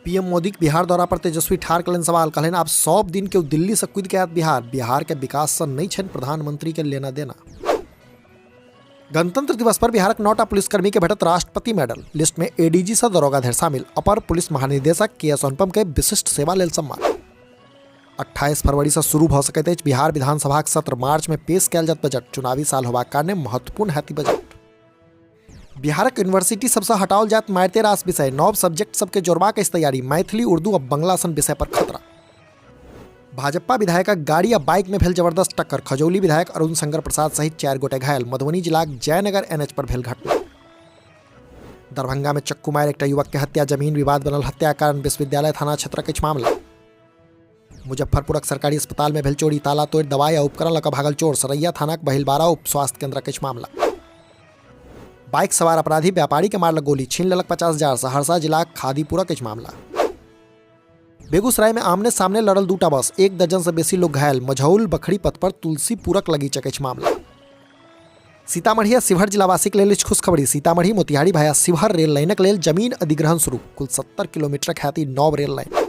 PM मोदीक बिहार दौरा पर तेजस्वी ठार कयलनि सवाल, कहलनि आब सब दिन केओ दिल्ली से कूदि के आयत बिहार, बिहार के विकास से नहि छनि प्रधानमंत्री के लेना देना। गणतंत्र दिवस पर बिहारक 9टा पुलिसकर्मी के भेटत राष्ट्रपति मेडल, लिस्ट में एडीजी से दरोगा धरि शामिल, अपर पुलिस महानिदेशक के एस अनुपम के विशिष्ट सेवा लेल सम्मान। 28 फरवरी से शुरू भऽ सकैत अछि बिहार विधानसभाक सत्र, मार्च में पेश कयल जायत बजट, चुनावी साल होबाक कारणे महत्वपूर्ण हैत ई बजट। बिहारक यूनिवर्सिटी सबसँ हटाओल जायत मारिते रास विषय, नव सब्जेक्ट सबके जोड़बाक अछि तैयारी, मैथिली, उर्दू आ बंगला सन विषय पर खतरा। भाजपा विधायकक गाड़ी आ बाइक में भेल जबरदस्त टक्कर, खजौली विधायक अरुण शंकर प्रसाद सहित 4 गोटे घायल, मधुबनी जिलाक जयनगर एनएच पर भेल घटना। दरभंगा में चक्कू मारि एकटा युवक के हत्या, जमीन विवाद बनल हत्या कारण विश्वविद्यालय थाना क्षेत्रक अछि मामला। मुजफ्फरपुरक सरकारी अस्पताल में भेल चोरी, ताला तोड़ि दवाई आ उपकरण लऽ कऽ भागल चोर, सरैया थानाक बहिलबारा उप स्वास्थ्य केंद्रक अछि मामला। बाइक सवार अपराधी व्यापारी के मारलक गोली, छीन लेलक 50,000, सहरसा जिलाक खादीपुरक अछि मामला। बेगूसराय में आमने सामने लड़ल 2टा बस, 1 दर्जन से बेसी लोग घायल, मझौल बखरी पथ पर तुलसीपुरक लगीचक अछि मामला। सीतामढ़ी आ शिवहर जिलावासीक लेल अछि खुशखबरी, सीतामढ़ी मोतिहारी भाया शिवहर रेल लाइनक लेल जमीन अधिग्रहण शुरू, कुल 70 किलोमीटरक हैत ई नव रेल लाइन।